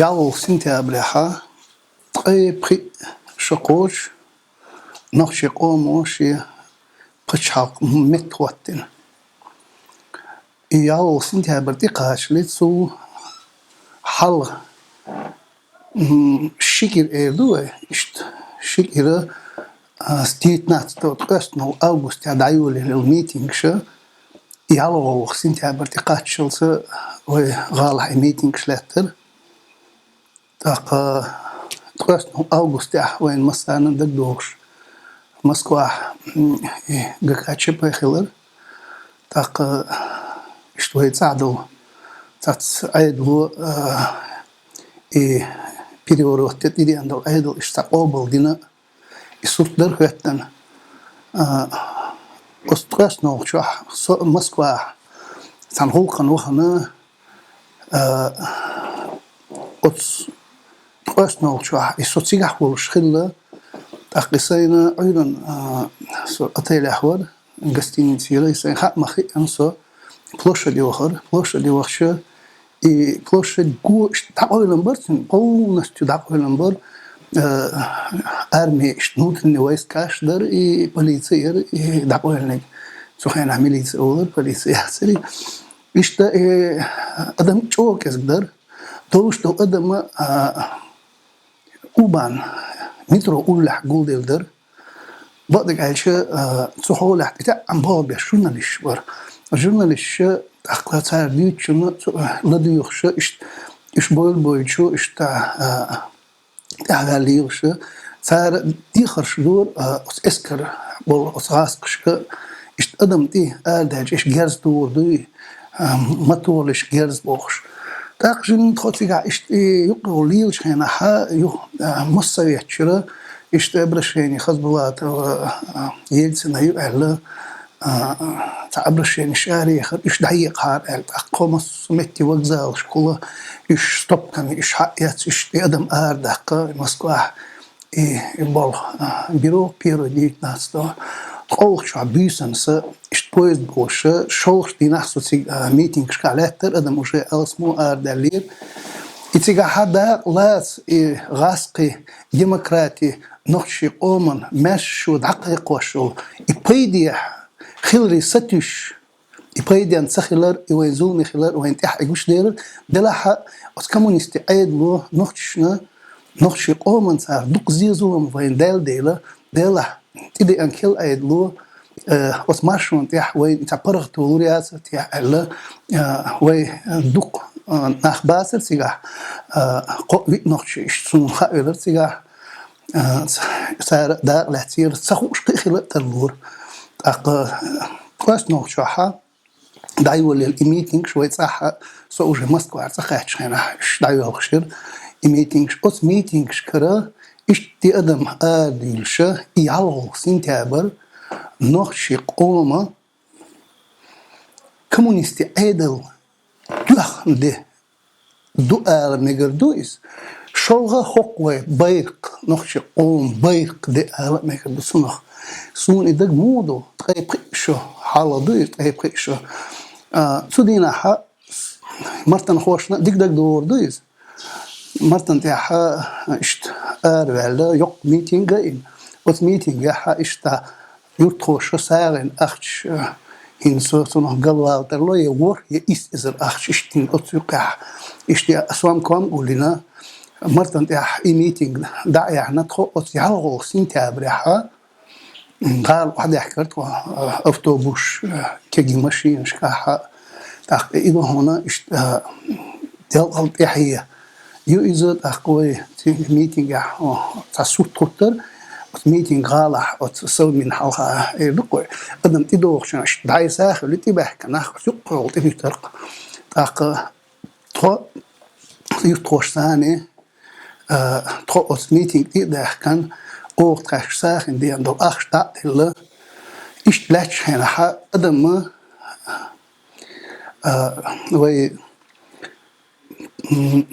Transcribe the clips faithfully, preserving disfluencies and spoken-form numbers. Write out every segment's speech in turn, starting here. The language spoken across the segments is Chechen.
ЯлхолгӀа сентябрехьа ткъе пхиъ шо кхочу нохчийн къомо шен пачхьалкх меттахӀоттийна. И ялхолгӀа сентябрь тӀекхачале цул хьалха, м, ши кӀира эр ду вай, иштта ши кӀира, а, с девятнадцатого, ткъоьсналгӀа августехь дӀайолаелла митингаш, ялхолгӀа сентябрь тӀекхаччалца вай гӀалахь и митингаш лаьттара. ТӀаккха ткъоьсналгӀа августехь вайна массарна дагадогӀуш Москвахь, м, и ГКЧП хилар. ТӀаккха иштта вай цӀахь долу цхьацца Ӏедало, а, и переворот тӀедеана долу Ӏедало иштта цхьа къобалдина, и сурт дара хӀоьттина. А, оцу ткъоьсналгӀачохь со Москвахь цхьана гӀуллакхана вахана, а, оцу ткъоьсналгӀачохь и со цигахь волуш хилла, тӀаккха и сайна Ӏуьйранна, а, со отелехь вара, гостиницера, и сайна хаа ма хиъна со площаде вахара, площаде вахча, и площадь го иштта дӀакъевлина бара цуьнан, полностью дӀакъевлина бара, а, арми, иштта внутренний войскаш дара, и полици яра, и дӀакъевлинарг. Цу хенахь милици олура, полици яцара. Иштта, э, адам чӀогӀа кӀезиг дара. Долуш долу адам, а, У-Баан метро уллехь гулделла дара. Бакъдерг аьлча, а, цу хьолехь тӀетаьӀӀа болх беш журналисташ бара. Журналисташа, тӀаккха цара дуьйцучунна цу, а, ладоьгӀуша, иштта, уьш бойла-бойчу, иштта, а, тӀаьхьаваьлла лелаш. Цара дехарш дора, а, оцу эскар болу оцу гӀазкхашка, иштта адам тӀе арадаьлча, иштта герз тухур дуй, а, ма тухалаш герз бохуш. ТӀаккха жимма тхо цигахь иштта и юккъехула лелачу хенахь, ю-, а, Моссоветчуьра иштта обращение Хасбулатова, а, Ельцина ю аьлла, а, цхьа обращенеш араяхара, уьш дӀаекъахьара аьлла, тӀаккха кхо массо а метте вокзалашкахула уьш стопками, уьш хьаэца, уьш и адам арадаккха Москвахь и, и болу, а, бюро первый девятнадцатого. ТкъолгӀачохь буьйсанна сан, иштта поезд болуша, шолгӀачу дийнахь со цига, а, митингашкахь лаьттара, адам уже алсамо арадаьллера. И цигахь дакъа лаца и гӀазкхи демократи нохчийн къоман маьршо дӀакхайкхош йолу и пайдехь хиларе сатуьйсуш, и пайденна ца хилар, и вайн зуламе хилар, вайн тӀехь и гучудерар, делахь а оцу коммунистийн Ӏедало нохчашна, нохчийн къоманна цара дукха зе-зулам вайна даьлла дела, делахь тӀедеана кхел Ӏедало, э, оцу маршонна тӀехь вайна цхьа паргӀато лур яц те аьлла, э, вай, э, дукха, э, нах бацара цигахь, э, кхо-виъ нохчи иштта суна хаавелира цигахь, а, ц-, цара дакъа лаьцнера, ца хууш кхин а хила а тарлора. ТӀаккха, а, ткъоьсналгӀачохь дӀайолаелла и митингаш вай цӀахь, со уже Москвара цӀа кхаьччу хенахь, уьш дӀайоьлхуш яра и митингаш. Оцу митингашкара иштта и адам арадуьйлуша, и ялхолгӀа сентябрь нохчийн къоман коммунистийн Ӏедал тоьхна де ду ала мегар ду иза. ШолгӀа хӀокху вай байракх, нохчийн къоман байракх де ала мегар ду цунах. Суна и дага муха ду, ткъе пхиъ шо хьалха ду иза, ткъе пхиъ шо. А, цу дийнахь мартанхошна дика дагадогӀур ду иза. Мартан тӀехь иштта араваьлла, йоккха митинг а йина. Оцу митингехь иштта юьртахоша сагӀина ахча, э, хӀинца цунах галвала тарло, я ворхӀ, я исс эзар ахча иштта хӀинца оцу юккъехь. Иштта сом-ком а гулйина, мартан тӀехь и митинг дӀа а яьхьна, тхо оцу ялхолгӀа сентябрехь гӀала охьадехкара тхо, э, автобус, э, кегий машинашкахь, тӀаккха и ду хьуна иштта, э, делкъал тӀаьхье ю иза, тӀаккха вай цигахь митингехь, о, цхьа сурт хӀуттура, оцу митинг гӀалахь, оцу Совмин хьалха эр ду-кх вай, адам тӀедогӀучу хенахь, дӀасахьа хуьлу тӀебаьхкина нах, оцу юккъехула тӀедуьтура-кх. ТӀаккха тхо, юьртахоша санна, а, тхо оцу митинг тӀе а даьхкина, оха тхаьш сагӀина деана долу ахча дӀа а делла, иштта лаьттачу хенахь адам, а, вай, м,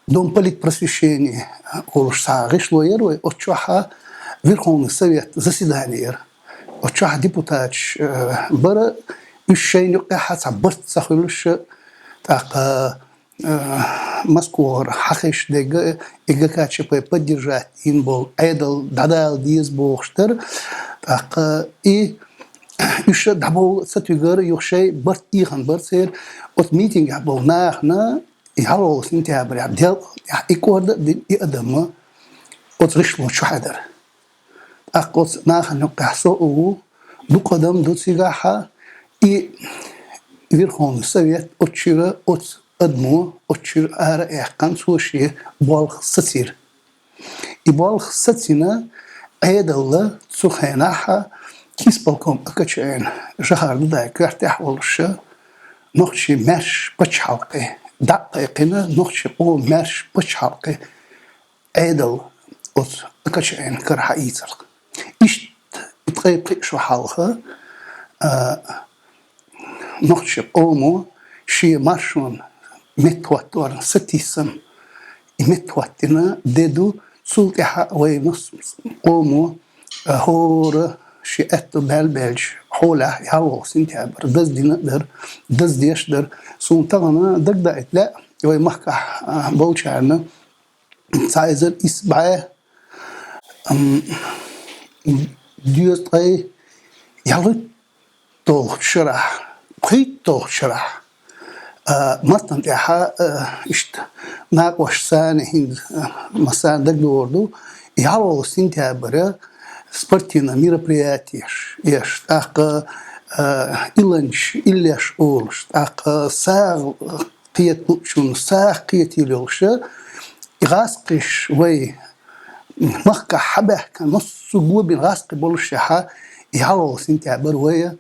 Дом политпросвещения олуш цхьа гӀишло яра вай, оцу чохь Верховный Совет заседание яра. Оцу чохь депутаташ, э, бара, уьш шайна юккъехь цхьа барт ца хуьлуш, тӀаккха, э, Москвагара хьахезаш дерг, и ГКЧП поддержать йина болу Ӏедал дӀадала деза бохуш дара. ТӀаккха и уьш дӀабовла а ца туьгура, юха шайн барт ийхина бара церан. Оцу митингехь болу нахана и хьалхалгӀа сентябрехь делкъа тӀехь и кӀорда а дина и адам оцу гӀишло чу хьаьдира. ТӀаккха оцу нахана юккъехь со а ву, дукха адам ду цигахь, и Верховный Совет оцу чуьра оцу адамо оцу чуьра ара а аьккхина, цо шен болх сацийра. И болх сацийна, Ӏедалла цу хенахь исполком АКЧН Жохар-Дадаев коьртехь а волуш, нохчийн маьрша пачхьалкх дӀа а кхайкхина, нохчийн къоман маьрша пачхьалкх Ӏедал оцу АКЧН кара хьаийцира. Иштта и ткъе пхиъ шо хьалха, а, нохчийн къомо шен маршонан меттахӀотторна сатийсам, и меттахӀоттийна де ду, цул тӀаьхьа вайн массо а къомо, а, хӀора шен аьтто баьлла баьлча хьолехь ялхолгӀа сентябрь даздина а дара, даздеш а дара. Суна тахана дагадоуьйту лаьа вайн махкахь, а, болчарна, цхьа эзар исс бӀе, ам, дезткъе ялхитталгӀачу шарахь, пхийтталгӀачу шарахь, а, маттана тӀехь, а, иштта накъост санна хӀинца, а, массарна дагадогӀур ду, ялхолгӀа сентябрь спортивни мероприятеш еш, тӀаккха, а, илланчаш иллеш олуш, тӀаккха сагӀа кхета луучунна сагӀа кхетийла йолуш, и гӀазкхий вай махкахь хьабаьхкина, массо а го бина гӀазкхий боллушехь, и ялхолгӀа сентябрь вай,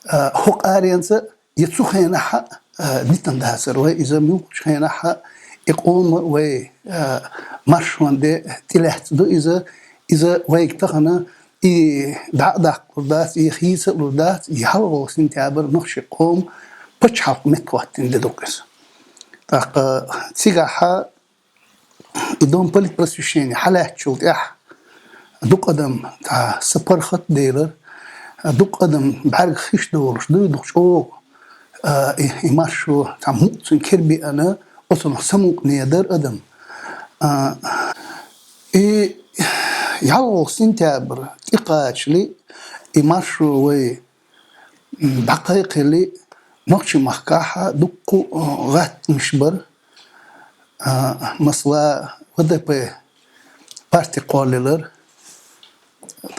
а, хӀокху аренца а, я цу хенахь а, а, дитина дацара вай иза, муьлххачу хенахь а и къоман вай, а, маршонан де тӀелаьцна ду иза, иза вайга тахана и дӀа а даккхалур дац, и хийца а лур дац, и ялхолгӀа сентябрь нохчийн къоман пачхьалкх меттахӀоттийна де ду-кх иза. ТӀаккха цигахь и Дом политпросвещения хьалаьцначул тӀаьхьа дукха адам цхьа са паргӀат а делира, дукха адам бӀаьргех хиш долуш дуй дукха чӀогӀа, а, и, и маршо цхьа мукъ цуьнан кара беана, оцунах самукъане дара адам. А, и ялхолгӀа сентябрь тӀекхачале и маршо вай, м, дӀакхайкхале, нохчийн махкахь дуккха а, а, гӀаттамаш бара. А, масала, ВДП парти кхоллаелира.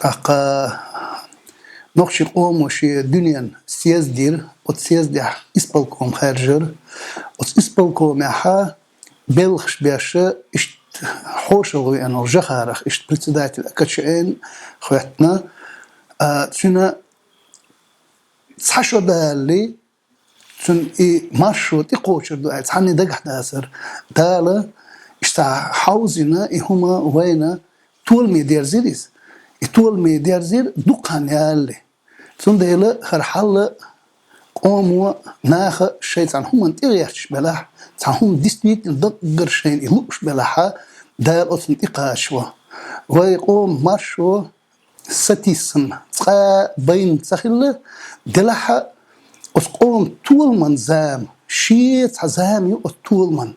ТӀаккха нохчийн къомо шен дуьненан съезд йира, оцу съездехь исполком хаьржира. Оцу исполкомехь белхаш беш, иштта хьошалгӀа веана волу Жохарах иштта председатель АКЧН хӀоьттина. А, цуьнан цхьа шо далале, цуьнан и маршо тӀекхочур ду аьлла цхьанна дагахь дацара. Дала иштта хьовзийна и хӀума вайна, толаме дерзира иза. И толаме дерзира дукха хан ялале. Цундела хӀара хьал а къомо, наха шайн цхьана хӀуманна тӀегӀерташ белахь, цхьана хӀума действительно даггара шайна и лууш белахь, Дала оцунна тӀекхачаво. Вай къоман маршо сатийсам цкъа а байна ца хилла, делахь а оцу къоман толаман зама, шен цхьа зама ю оцу толаман.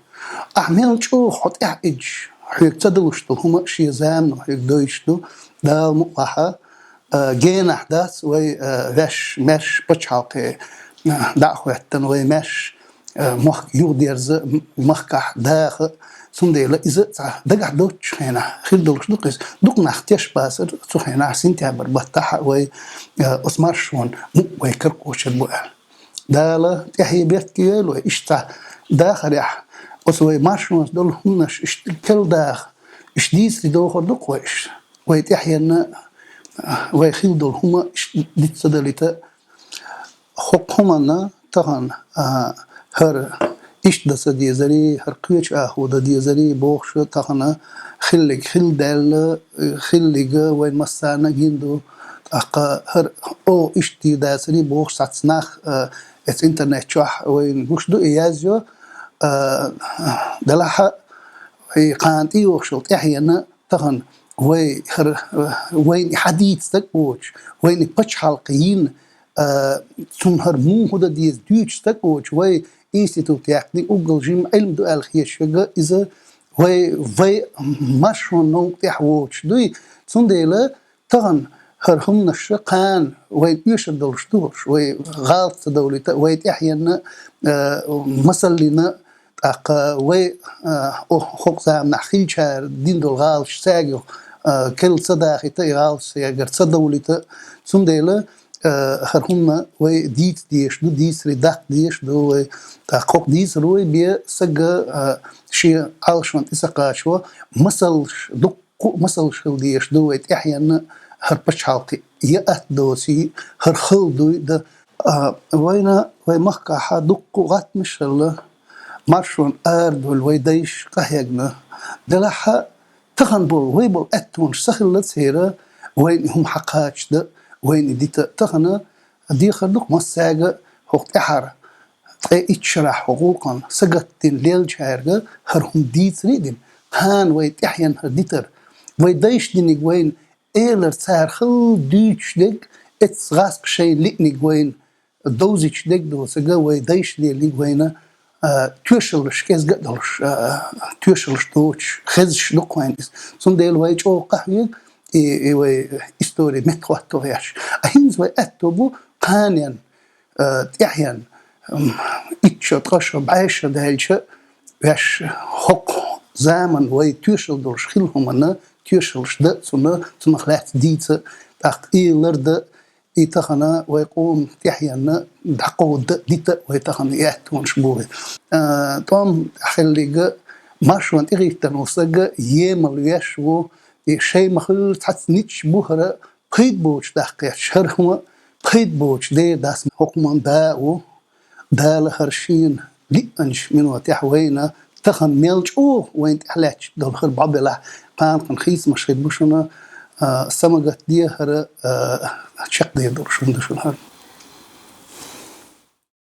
Ахь мел чӀогӀа хьо тӀаьхьа идча, хьоьга ца далуш долу хӀума шен замано хьоьга дойтуш ду, Дала мукъалахь, а, генахь дац вай, а, ваьш, маьрша пачхьалкх, а, дӀа а хӀоьттина, вай маьрша, а, мохк юхадерза, м-, махкахь даха. Цундела иза цхьа дагахь доцучу хенахь хир долуш ду-кх иза. Дукха нах теш бацара цу хенахь, сентябрь баттахь а вай, а, оцу маршонан мукъ вай каракхочур бу аьлла. Дала тӀаьхье беркате йойла вай, иштта цхьа дахарехь, оцу вай маршонца долу хӀуманаш иштта керла даха, иштта дийцаре дохур ду-кх вай иштта. Вай тӀаьхьенна, а, вай хилла долу хӀума иштта диц ца далийта, хӀокху хӀуманна тахана, а, хӀара иштта дан ца дезарий, хӀара кхечу агӀор дан дезарий бохуш тахана хилларг хилла даьлла, хилларг вайн массарна а гина ду. ТӀаккха хӀара оха иштта дийр дацарий бохуш цхьацца нах, а, эцу интернет чохь вайна гуш ду и язйо, а, делахь а, и кхана тӀейогӀуш йолу тӀаьхьенна тахана вай хӀара, вайна и хьадийца стаг а воцуш, вайна и пачхьалкх йина, а, цунна хӀара муха дан деза дуьйцуш стаг а воцуш, вай институт яьккхинарг уггар жима Ӏилма ду аьлла хеташ верг, иза вай, вай маршонан новкъа тӀехь воцуш дуй. Цундела тахан хӀара хӀуманаш кхана вайна оьшур долуш ду хӀорш, вай гӀалат ца довлийта, вай тӀаьхьенна, а, масаллина, тӀаккха вай, а, о-, хӀокху заманахь хиллачара дина долу гӀалаташ цаьрга, а, керла ца дахийта, и гӀалаташ цаьргара ца довлийта. Цундела, а, хӀара хӀума вай дийца дезаш ду, дийцаре даккха дезаш ду вай. ТӀаккха хӀокху дийцаро бен сага, а, шен Ӏалашонна тӀе ца кхачо, масалш, дуккха а масалш хила дезаш ду вай тӀаьхьенна хӀара пачхьалкхе. Я атта доций, хӀара хала дуй дан. А, вайна, вай махкахь дуккха а гӀаттамаш а хилла, маршонан арадовлла вай дайша къахьегна. Делахь а, тахана болу, вай болу аьттонаш ца хилла церан, вайна и хӀума хьакхача дан, вайна и дита. Тахана дехар ду-кх массаьрга а хӀокху тӀаьхьара, ткъе итт шарахь хӀокху гӀуллакхна сагатдина леллачаьрга хӀара хӀума дийцаре а дина, кхана вай тӀаьхьенна хӀара дитар. Вай дайша динарг вайна элира цара хала дуьйцуш дерг, эццахь гӀазкхаша шайна лиънарг вайна довзуьйтуш дерг доцург, вай дайша лелийнарг вайна, а, тоьшаллаш кӀезиг а долуш, а, тоьшаллаш доцуш, хезаш ду-кх вайна иза. Цундела вай чӀогӀа къахьоьгу и, и вай истори меттахӀотто гӀерташ. А хӀинца вай аьтто бу кханенна, а, тӀаьхьенна, м, итт шо, ткъа шо, бӀе шо даьлча, ваьш хӀокху заманахь вай тоьшалла долуш хилла хӀуманна тоьшаллаш дан, цунна, цунах лаьцна дийца, тӀаккха и лардан, и тахана вай къоман тӀаьхьенна дӀакховда, дита вай тахана и аьттонаш бу вай. А, тӀом хилларг, маршонан тӀегӀертар волу стаг емал веш ву, и шайн ма-хуьллу цхьацца ниташ бу хӀара, пайда боцуш даккха гӀерташ, хӀара хӀума пайда боцуш дер дац, хӀокху хӀуманна да а ву, Дала хӀара шена лиъначу минотехь вайна тахана мел чӀогӀа вайна тӀехь лаьтташ долу хӀара бӀо белахь, кханкхана хийцамаш хир бу шуна, а, самагатде хӀара, а, чекхдер долуш хӀума ду шуна хӀара.